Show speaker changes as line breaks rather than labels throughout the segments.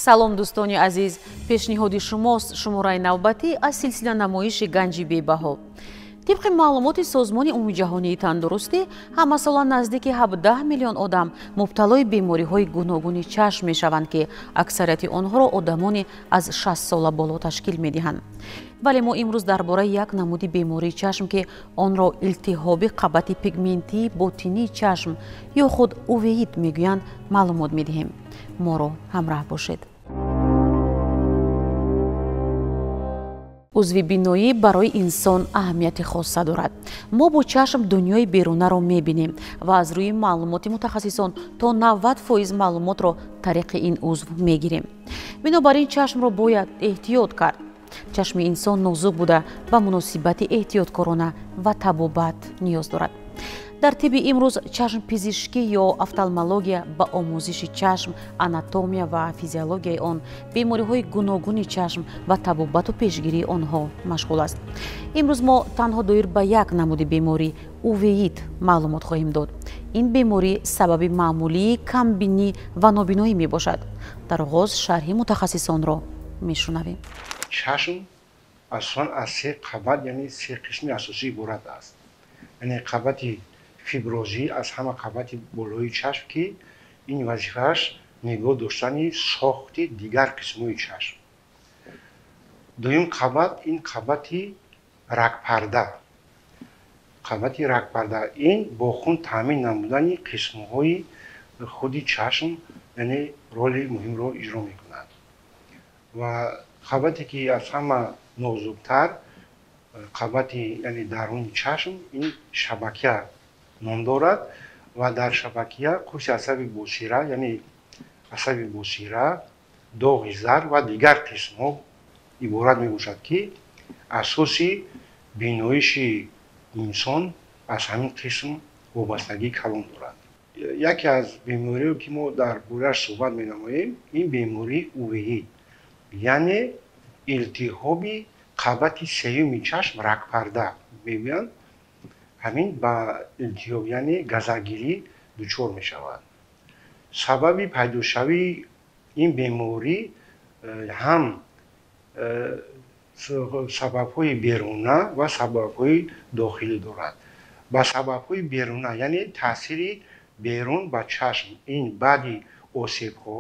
Салом, дӯстони азиз. Пешниҳоди шумост шумораи навбатӣ аз силсила намоиши «Ганҷи бебаҳо». Тибқи маълумоти Созмони умумиҷаҳонии тандурустӣ, ҳамасола наздики 17 миллион одам мубталои бемориҳои гуногуни чашм мешаванд, ки аксарияти онҳоро одамони аз 60 сола боло ташкил медиҳанд. Вале мо имрӯз дар бораи як намуди бемории чашм, ки онро илтиҳоби қабати пигментии ботинии чашм ё худ увеит мегӯянд, маълумот медиҳем. Моро ҳамраҳ бошед. Узви биноӣ барои инсон аҳамияти хоса дорад. Мо бо чашм дунёи берунаро мебинем ва аз рӯи маълумоти мутахассисон то 90% маълумотро тариқи ин узв мегирем. Бинобар ин чашмро бояд эҳтиёт кард. Чашми инсон нозук буда, ба муносибати эҳтиёткорона ва табобат ниёз дорад. Дар тибби имрӯз чашмпизишкӣ ё офтальмология ба омӯзиши чашм, анатомия ва физиологияи он, бемориҳои гуногуни чашм ва табобату пешгирии онҳо машғул аст. Имрӯз мо танҳо доир ба як намуди беморӣ, увеит, маълумот хоҳем дод. Ин беморӣ сабаби маъмулии камбинӣ ва нобиноӣ мебошад. Дар оғоз шарҳи мутахассисонро мешунавем.
Чашм асосан аз се қабат, яъне се қисми асосӣ иборат аст. Яъне қабати фиброзӣ аз ҳама қабати болои чашм, ки ин вазифааш нигоҳ доштани сохти дигар қисмҳои чашм. Дуюм қабат ин қабати рагпарда. Қабати рагпарда ин бо хун таъмин намудани қисмҳои худи чашм, яъне роли муҳимро иҷро мекунад. Ва қабате ки аз ҳама нозуктар, қабати яъне даруни чашм, ин шабакия ном дорад ва дар шабакия қурси асаби босира, яъне асаби босира, доғи зар ва дигар қисмҳо иборат мебошад, ки асоси биноиши инсон аз ҳамин қисм вобастагии калон дорад. Яке аз бемориҳое, ки мо дар борааш суҳбат менамоем, ин бемории увеит, яъне илтиҳоби қабати сеюми чашм, рагпарда мегӯянд. Ҳамин ба илтиҳоб, яъне газагирӣ дучор мешавад. Сабаби пайдошавии ин беморӣ ҳам сабабҳои беруна ва сабабҳои дохилӣ дорад. Ба сабабҳои беруна, яъне таъсири берун ба чашм, ин баъди осебҳо,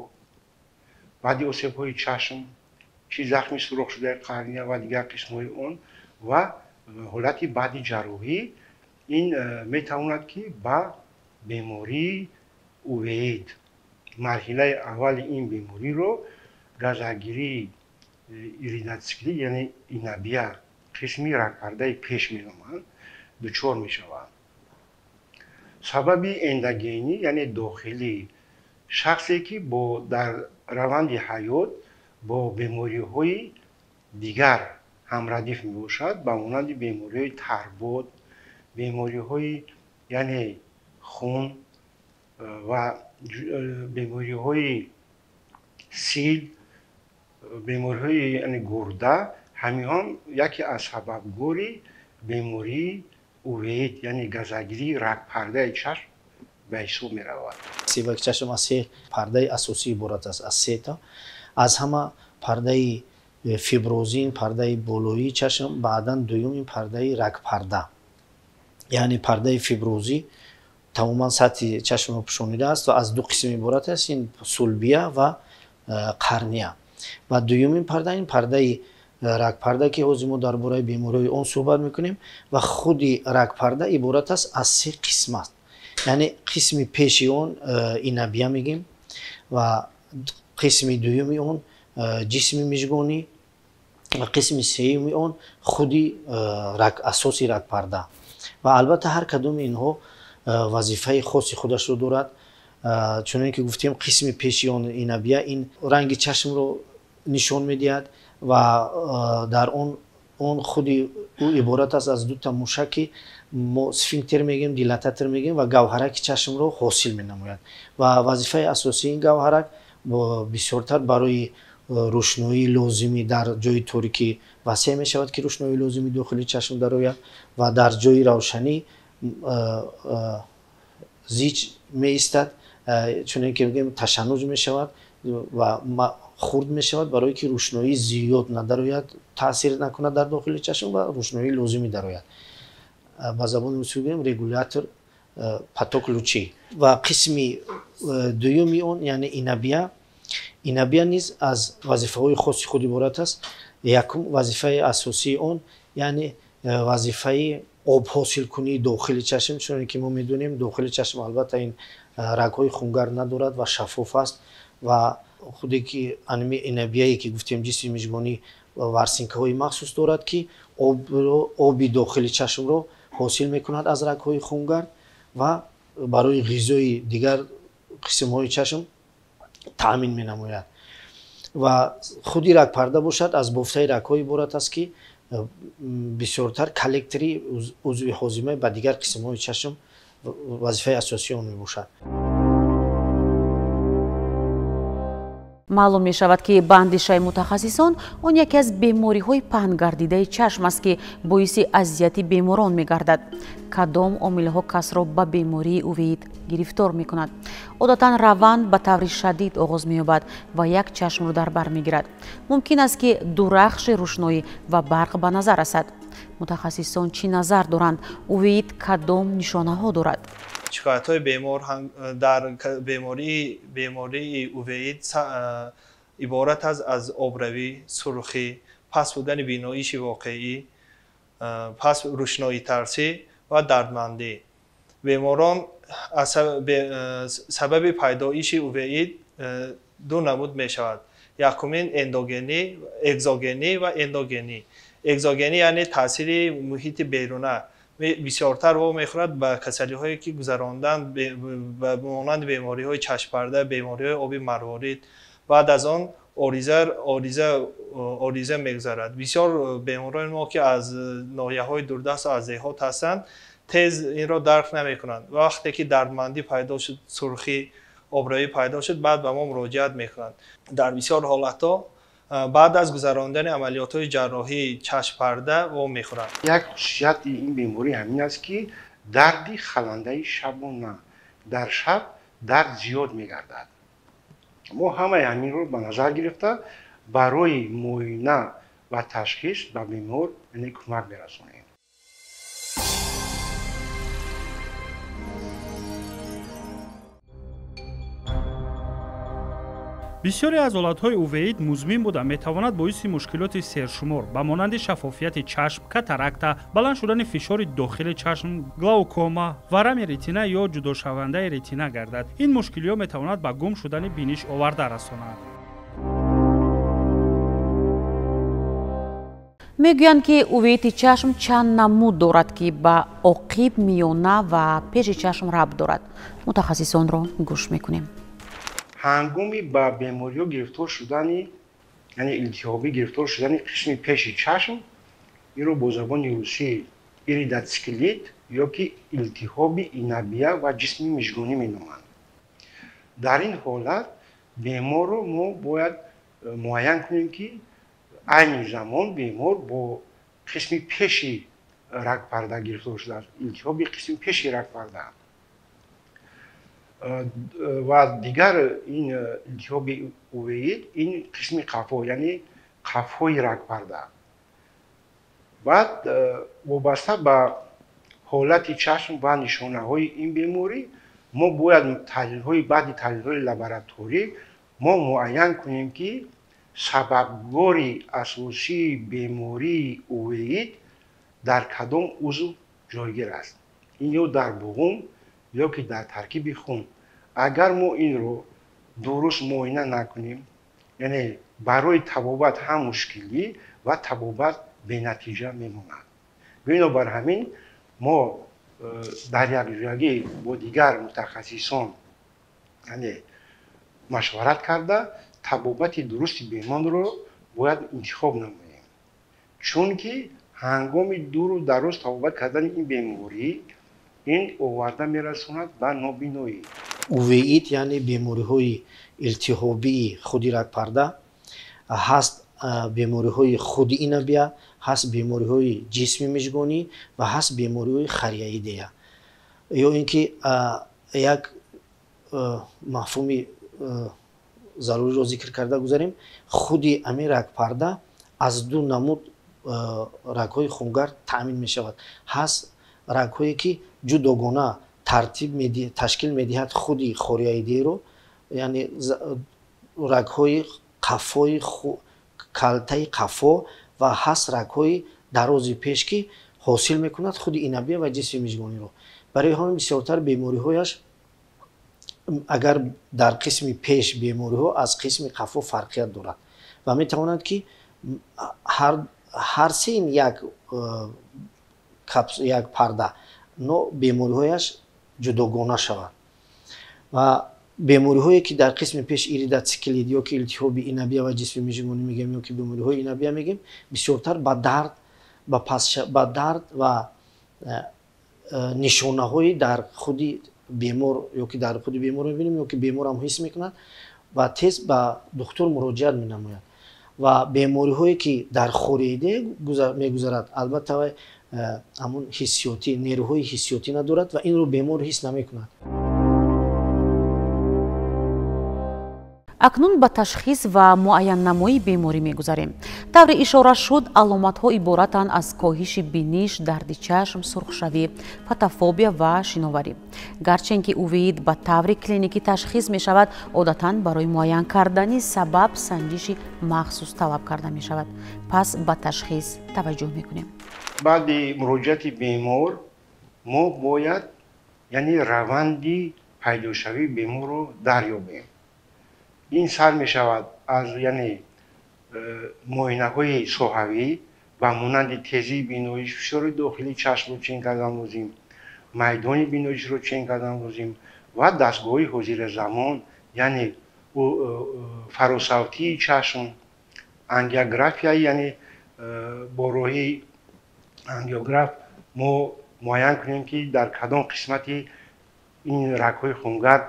баъди осебҳои чашм, чи захми сурохшудаи қарния ва дигар қисмҳои он ва ҳолати баъди ҷарроҳӣ, ин метавонад, ки ба бемории увеит, марҳилаи аввали ин бемориро газагирии иридоциклит, яъне инабия, қисми рагпардаи пеш меноманд, дучор мешаванд. Сабаби эндогенӣ, яъне дохилӣ, шахсе ки бо дар раванди ҳаёт бо бемориҳои дигар ҳамрадиф мебошад, ба монанди бемориҳои тарбод, бемориҳои яъне хун ва бемориҳои сил, бемориҳои яъне гурда, ҳамиҳон яке аз сабабгори бемории увеит, яъне газагирии рагпардаи чашм ба ҳисоб меравад.
Севаки чашм аз се пардаи асосӣ иборат аст, аз сета. Аз ҳама пардаи фиброзин, пардаи болоии чашм, баъдан дуюм ин пардаи рагпарда. Яъне пардаи фиброзӣ тамоман сатҳи чашмро пӯшонидааст ва аз ду қисм иборат аст, ин сулбия ва қарния. Ва дуюмин парда ин пардаи рагпарда, ки ҳозир мо дар бораи бемориҳои он суҳбат мекунем, ва худи рагпарда иборат аст аз се қисмат. Яъне қисми пеши он инабия мегӯем ва қисми дуюми он ҷисми мижгонӣ ва қисми сеюми он худи асоси рагпарда. Ва албатта ҳар кадоми инҳо вазифаи хоси худашро дорад. Чунон ки гуфтем, қисми пеши он инабия ин ранги чашмро нишон медиҳад ва дар он худи ӯ иборат аст аз дута мушак, ки мо сфинктер мегӯем, дилататор мегӯем, ва гавҳараки чашмро ҳосил менамояд. Ва вазифаи асосии ин гавҳарак бисёртар барои рӯшноии лозимӣ дар ҷои торикӣ васеъ мешавад, ки рӯшноии лозимӣ дохили чашм дарояд, ва дар ҷои равшанӣ зич меистад, чунон ки мегӯем, ташаннуҷ мешавад ва хурд мешавад, барое ки рӯшноӣ зиёд надарояд, таъсир накунад дар дохили чашм ва рӯшноӣ лозимӣ дарояд. Ба забони русӣ гӯем регулятор поток лучи. Ва қисми дуюми он, яъне инабия, инабия низ аз вазифаҳои хоси худ иборат аст. Якум вазифаи асосии он, яъне вазифаи об ҳосилкунии дохили чашм. Чуноне ки мо медонем, дохили чашм албатта ин рагҳои хунгар надорад ва шаффоф аст ва худе ки анми инабияе ки гуфтем ҷисми мижгонӣ варсинкаҳои махсус дорад, ки оби дохили чашмро ҳосил мекунад аз рагҳои хунгар ва барои ғизои дигар қисмҳои чашм таъмин менамояд. Ва худи рагпарда бошад, аз бофтаи рагҳо иборат аст, ки бисёртар коллектори узви ҳозима ба дигар қисмҳои чашм вазифаи асосии он мебошад.
Маълум мешавад, ки ба андешаи мутахассисон он яке аз бемориҳои паҳнгардидаи чашм аст, ки боиси азияти беморон мегардад. Кадом омилҳо касро ба бемории увеит гирифтор мекунад? Одатан раванд ба таври шадид оғоз меёбад ва як чашмро дар бар мегирад. Мумкин аст, ки дурахши рӯшноӣ ва барқ ба назар расад. Мутахассисон чӣ назар доранд? Увеит кадом нишонаҳо дорад?
Шикоятҳои бемор дар бемории увеит иборат аст аз обравӣ, сурхӣ, паст будани биноиши воқеӣ, паст рӯшноитарсӣ ва дардмандӣ. Беморон аз сабаби пайдоиши увеит ду намуд мешавад. Якумин эндогенӣ, экзогенӣ ва эндогенӣ. Экзогенӣ яъне таъсири муҳити беруна. Бисёртар вомехӯрад ба касалиҳое ки гузарондан ба монанди бемориҳои чашмпарда, бемориҳои оби марворид. Баъд аз он ориза мегузарад. Бисёр беморони мо, ки аз ноҳияҳои дурдаст ва аз деҳот ҳастанд, тез инро дарк намекунанд. Вақте ки дардмандӣ пайдо шуд, сурхӣ, обравӣ пайдо шуд, баъд ба мо муроҷиат мекунанд. Дар бисёр ҳолатҳо баъд аз гузарондани амалиётҳои ҷарроҳии чашмпарда вомехӯранд.
Як хусусияти ин беморӣ ҳамин аст, ки дарди халандаи шабона, дар шаб дард зиёд мегардад. Мо ҳамаи ҳаминро ба назар гирифта барои муоина ва ташхис ба бемор кӯмак мерасонем.
Бисёре аз ҳолатҳои увеит музмин буда метавонад боиси мушкилоти сершумор ба монанди шаффофияти чашм, катаракта, баланд шудани фишори дохили чашм, глаукома, варами ретина ё ҷудошавандаи ретина гардад. Ин мушкилиҳо метавонад ба гум шудани биниш оварда расонад.
Мегӯянд, ки увеити чашм чанд намуд дорад, ки ба оқиб, миёна ва пеши чашм рабт дорад. Мутахассисонро гӯш мекунем.
Ҳангоми ба бемориҳо гирифтор шудани, яъне илтиҳобӣ гирифтор шудани қисми пеши чашм, инро бо забони русӣ иридоциклит ё ки илтиҳоби инабия ва ҷисми мижгонӣ меноманд. Дар ин ҳолат беморро мо бояд муайян кунем, ки айни замон бемор бо қисми пеши рагпарда гирифтор шудааст, илтиҳоби қисми пеши рагпарда. Ва дигар ин илтиҳоби увеит ин қисми қафо, яъне қафои рагпарда. Баъд вобаста ба ҳолати чашм ва нишонаҳои ин беморӣ мо бояд таҳлилҳои баъди таҳлилҳои лабораторӣ мо муайян кунем, ки сабабгори асосии бемории увеит дар кадом узв ҷойгир аст. Ин ё дар буғум ё ки дар таркиби хун. Агар мо инро дуруст муоина накунем, яъне барои табобат ҳам мушкилӣ ва табобат бенатиҷа мемонад. Бинобар ҳамин мо дар якҷоягӣ бо дигар мутахассисон, яъне машварат карда табобати дурусти беморро бояд интихоб намоем, чунки ҳангоми дуру дароз табобат кардани ин беморӣ ин оварда мерасонад ба нобиноӣ.
Увеит яъне бемориҳои илтиҳобии худи рагпарда ҳаст, бемориҳои худи инабия ҳаст, бемориҳои ҷисми мижгонӣ ва ҳаст бемориҳои харияидея. Ё ин ки як мафҳуми заруриро зикр карда гузарем. Худи ҳамин рагпарда аз ду намуд рагҳои хунгард таъмин мешавад. Ҳаст рагҳое, ки ҷудогона тартиб ташкил медиҳад худи хориоидеро, яъне рагҳои қафои калтаи қафо, ва ҳаст рагҳои дарози пеш, ки ҳосил мекунад худи инабия ва ҷисми мижгониро. Барои ҳамин бисёртар бемориҳояш агар дар қисми пеш бемориҳо аз қисми қафо фарқият дорад ва метавонад, ки ҳар се ин як парда, но бемориҳояш ҷудогона шавад. Ва бемориҳое, ки дар қисми пеш, иридоциклит ё ки илтиҳоби инабия ва ҷисми мижгонӣ мегӯем, ё ки бемориҳои инабия мегӯем, бисёртар ба дард, ба дард ва нишонаҳои дар худи бемор ё ки дар худи бемор мебинем, ё ки беморам ҳис мекунад ва тез ба духтур муроҷиат менамояд. Ва бемориҳое, ки дар хориоидея мегузарад, албатта вай ҳамун ҳиссиётӣ, нерӯҳои ҳиссиётӣ надорад ва инро бемор ҳис намекунад.
Акнун ба ташхис ва муайяннамоии беморӣ мегузарем. Тавре ишора шуд, аломатҳо иборатанд аз коҳиши биниш, дарди чашм, сурхшавӣ, фотофобия ва шиноварӣ. Гарчанд ки увеит ба таври клиникӣ ташхис мешавад, одатан барои муайян кардани сабаб санҷиши махсус талаб карда мешавад. Пас ба ташхис таваҷҷӯҳ мекунем.
Баъди муроҷиати бемор мо бояд, яъне, раванди пайдошавии беморро дарёбем. Ин сар мешавад аз, яъне, муоинаҳои соҳавӣ ба монанди тезии биноиш, фишори дохилии чашмро чен кардан лозим, майдони биноишро чен кардан лозим ва дастгоҳҳои ҳозиразамон, яъне фаросавтии чашм, ангиография, яъне бо роҳи ангиограф мо муайян кунем, ки дар кадом қисмати ин рагҳои хунгард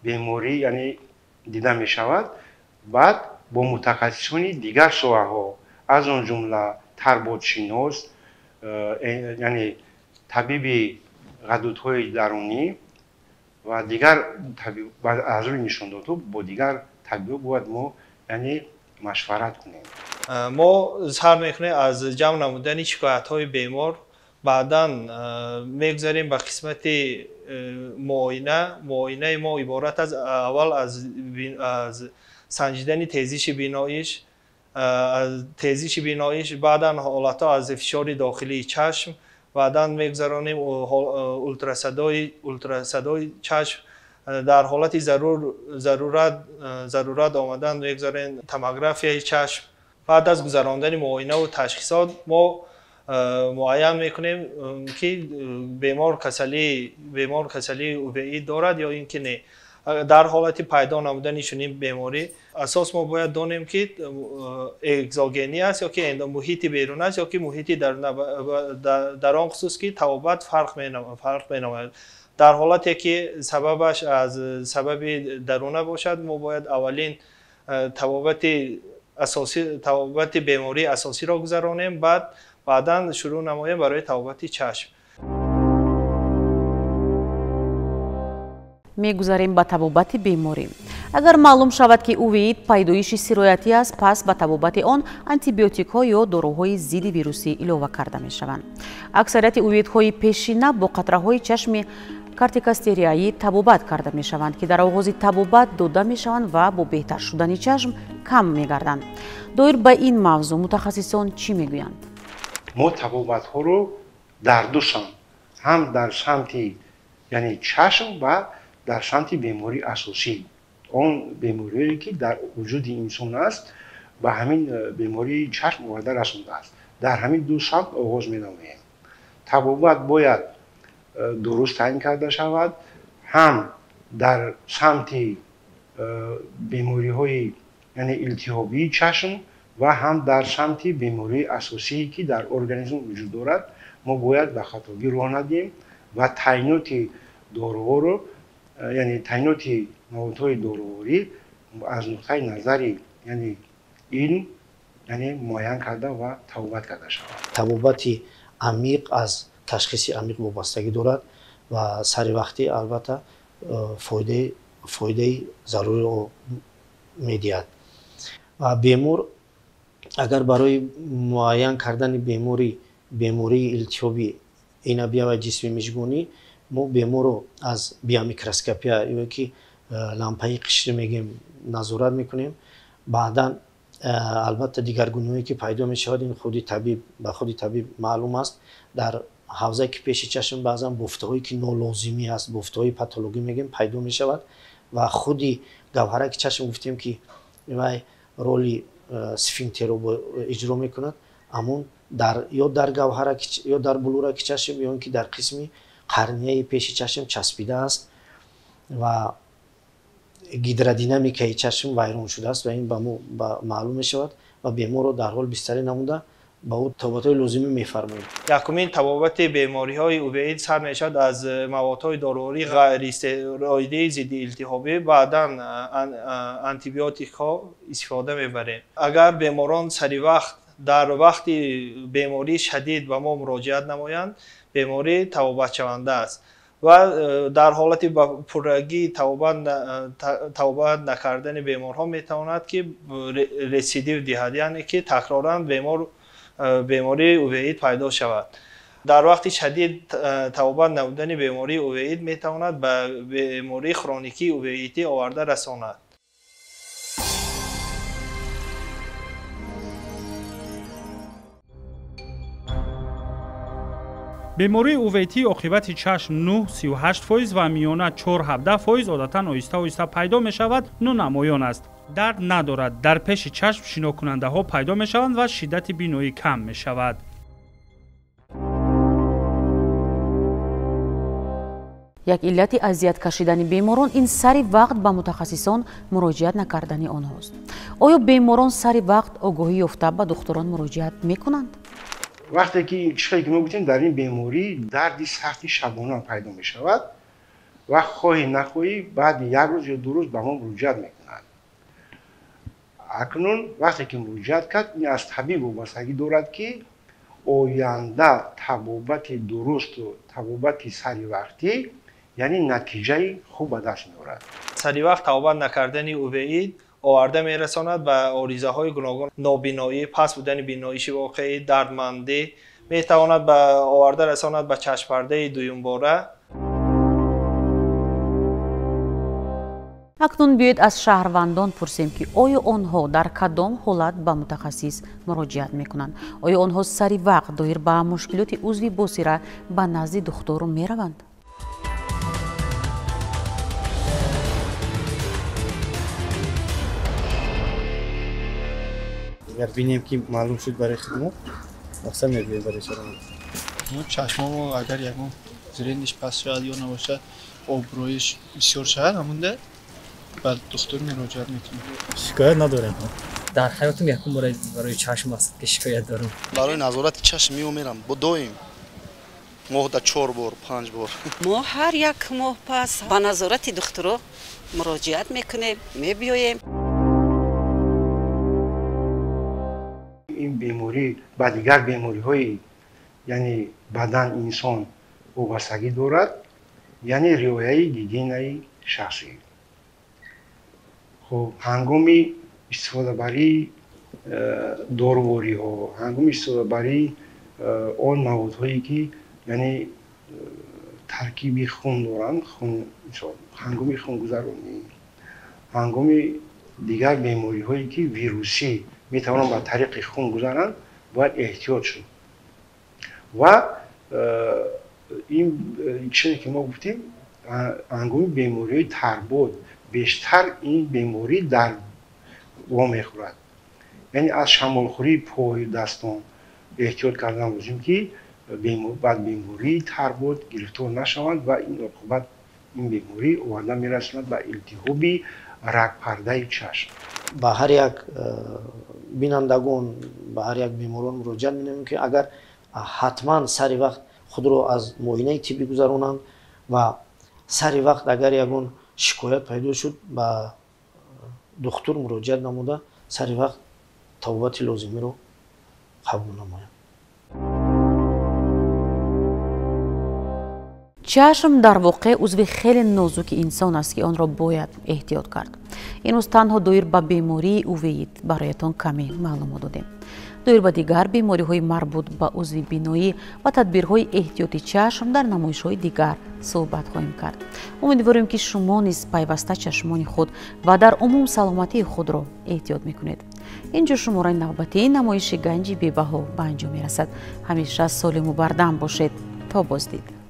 беморӣ, яъне, дида мешавад. Баъд бо мутахассисони дигар соҳаҳо, аз он ҷумла тарботшинос, яъне табиби ғадудҳои дарунӣ ва дигар, аз рӯи нишондодҳо бо дигар табибҳо бояд мо, яъне, машварат кунем.
Мо сар мекунем аз ҷамъ намудани шикоятҳои бемор, баъдан мегузарем ба қисмати муоина. Муоинаи мо иборат аз аввал аз санҷидани тезиши биноиш, баъдан ҳолатҳо аз фишори дохилии чашм, баъдан мегузаронем ултрасадои чашм, дар ҳолати зарурат омадан мегузарем томографияи чашм. Баъд аз гузарондани муоинаву ташхисот мо муайян мекунем, ки бемор касалии увеит дорад ё ин ки не. Дар ҳолати пайдо намудани чунин беморӣ, асос мо бояд донем, ки экзогенӣ аст ё ки муҳити берун аст, ё ки муҳити дар он хусус, ки табобат фарқ менамояд. Дар ҳолате ки сабабаш аз сабаби даруна бошад, мо бояд аввалин табобати бемории асосиро гузаронем, баъдан шурӯъ намоем барои табобати чашм.
Мегузарем ба табобати беморӣ. Агар маълум шавад, ки увеит пайдоиши сироятӣ аст, пас ба табобати он антибиотикҳо ё доруҳои зидди вирусӣ илова карда мешаванд. Аксарияти увеитҳои пешина бо қатраҳои чашми кортикостероидӣ табобат карда мешаванд, ки дар оғози табобат дода мешаванд ва бо беҳтар шудани чашм кам мегарданд. Доир ба ин мавзӯъ мутахассисон чӣ мегӯянд?
Мо табобатҳоро дар ду самт, ҳам дар самти, яъне, чашм ва дар самти бемории асосӣ, он бемориҳое, ки дар вуҷуди инсон аст, ба ҳамин бемории чашм оварда расондааст, дар ҳамин ду самт оғоз менамоем. Табобат бояд дуруст таъин карда шавад, ҳам дар самти бемориҳои, яъне, илтиҳобии чашм ва ҳам дар самти бемории асосие, ки дар организм вуҷуд дорад. Мо бояд ба хатогӣ роҳ надиҳем ва таъиноти доруҳоро, яъне таъиноти маводҳои доруворӣ аз нуқтаи назари, яъне, илм, яъне, муайян карда ва табобат карда шавад.
Табобати амиқ аз ташхиси амиқ вобастагӣ дорад ва сари вақтӣ, албатта, фоидаи заруриро. медиҳад. Ва бемор агар барои муайян кардани бемории илтиҳоби инабия ва ҷисми мижгонӣ мо беморро аз биомикроскопия ё ки лампаи қишрӣ мегӯем назорат мекунем. Баъдан албатта дигаргуниҳое ки пайдо мешавад ин худи табиб ба худи табиб маълум аст. Дар ҳавзае ки пеши чашм баъзан бофтаҳое ки нолозимӣ аст, бофтаҳои патологӣ мегӯем, пайдо мешавад ва худи гавҳараки чашм гуфтем ки вай роли сфинктерро иҷро мекунад, амон ё дар гавҳараки ё дар булураки чашм ё ин ки дар қисми қарнияи пеши чашм часпида аст ва гидродинамикаи чашм вайрон шудааст ва ин ба мо маълум мешавад ва беморро дар ҳол бистарӣ намуда ба ӯ табобатҳои лозимӣ мефармоем.
Якумин табобати бемориҳои увеит сар мешавад аз маводҳои доруворӣ ғайристероидии зидди илтиҳобӣ, баъдан антибиотикҳо истифода мебарем. Агар беморон сари вақт дар вақти бемории шадид ба мо муроҷиат намоянд, беморӣ табобатшаванда аст ва дар ҳолати ба пуррагӣ табобат накардани беморҳо метавонад ки рецидив диҳад, яъне ки такроран бемории увеит пайдо шавад. Дар вақти шадид табобат намудани бемории увеит метавонад ба бемории хроникии увеитӣ оварда расонад.
Бемории увеитии оқибати чашм 9,38% ва миёна 4,17% одатан оҳиста-оҳиста пайдо мешавад, нонамоён аст. Дард надорад, дар пеши чашм шинокунандаҳо пайдо мешаванд ва шиддати биноӣ кам мешавад.
Як иллати азият кашидани беморон ин сари вақт ба мутахассисон муроҷиат накардани онҳост. Оё беморон сари вақт огоҳӣ ёфта ба духтурон муроҷиат мекунанд?
Вақте ки чизе ки мо гуфтем дар ин беморӣ дарди сахти шабона пайдо мешавад ва хоҳӣ нахоҳӣ баъди як рӯз ё ду рӯз ба мо муроҷиат мекунад. Акнун вақте ки муроҷиат кард, ин аз табиб вобастагӣ дорад ки оянда табобати дурусту табобати саривақтӣ яъне натиҷаи хуб ба даст меорад.
Саривақт табобат накардани увеит оварда мерасонад ба оризаҳои гуногун: нобиноӣ, паст будани биноиши воқеӣ, дардмандӣ, метавонад ба оварда расонад ба чашмпардаи дуюмбора.
Акнун биёед аз шаҳрвандон пурсем ки оё онҳо дар кадом ҳолат ба мутахассис муроҷиат мекунанд? Оё онҳо сари вақт доир ба мушкилоти узви босира ба назди духтур мераванд?
Агар бинем ки маълум шуд барои хидмат, мақсад мебинем барои чаро.
Чашмомо агар ягон зрениш паст шавад ё набошад, обрӯиш бисёр шавад, ҳамунда ба духтур муроҷиат мекунем.
Шикоят надорем.
Дар ҳаётам якум бор барои чашм аст ки шикоят дорам.
Барои назорати чашм меомерам, бо доим. Моҳда 4 бор, 5 бор.
Мо ҳар як моҳ пас ба назорати духтуро муроҷиат мекунем, мебиёем.
Ин беморӣ ба дигар бемориҳои яъне бадан инсон вобастагӣ дорад, яъне риояи гигиенаи шахсӣ. Хуб, ҳангоми истифодабарии дорувориҳо, ҳангоми истифодабарии он маводҳое ки яъне таркиби хун доранд, ҳангоми хунгузаронӣ, ҳангоми дигар бемориҳое ки вирусӣ метавонанд ба тариқи хун гузаранд, бояд эҳтиёт шуд. Ва ин чизе ки мо гуфтем, ҳангоми бемориҳои тарбод бештар ин беморӣ дар вомехӯрад. Яъне аз шамолхӯрии пою дастон эҳтиёт кардан лозим ки баъд бемории тарбод гирифтор нашаванд ва ин оқибат ин беморӣ оварда мерасонад ба илтиҳоби рагпардаи чашм.
Ба ҳар як бинандагон, ба ҳар як беморон муроҷиат менамоем ки агар ҳатман сари вақт худро аз муоинаи тиббӣ гузаронанд ва сари вақт агар ягон шикоят пайдо шуд ба духтур муроҷиат намуда сари вақт табобати лозимиро қабул намоянд.
Чашм дар воқеъ узви хеле нозуки инсон аст, ки онро бояд эҳтиёт кард. Имрӯз танҳо доир ба бемории увеит бароятон каме маълумот додем. Доир ба дигар бемориҳои марбут ба узви биноӣ ва тадбирҳои эҳтиёти чашм дар намоишҳои дигар суҳбат хоҳем кард. Умедворем, ки шумо низ пайваста чашмони худ ва дар умум саломатии худро эҳтиёт мекунед. Инҷо шумораи навбатии намоиши Ганҷи бебаҳо ба анҷом мерасад. Ҳамеша солиму бардам бошед. То боздид.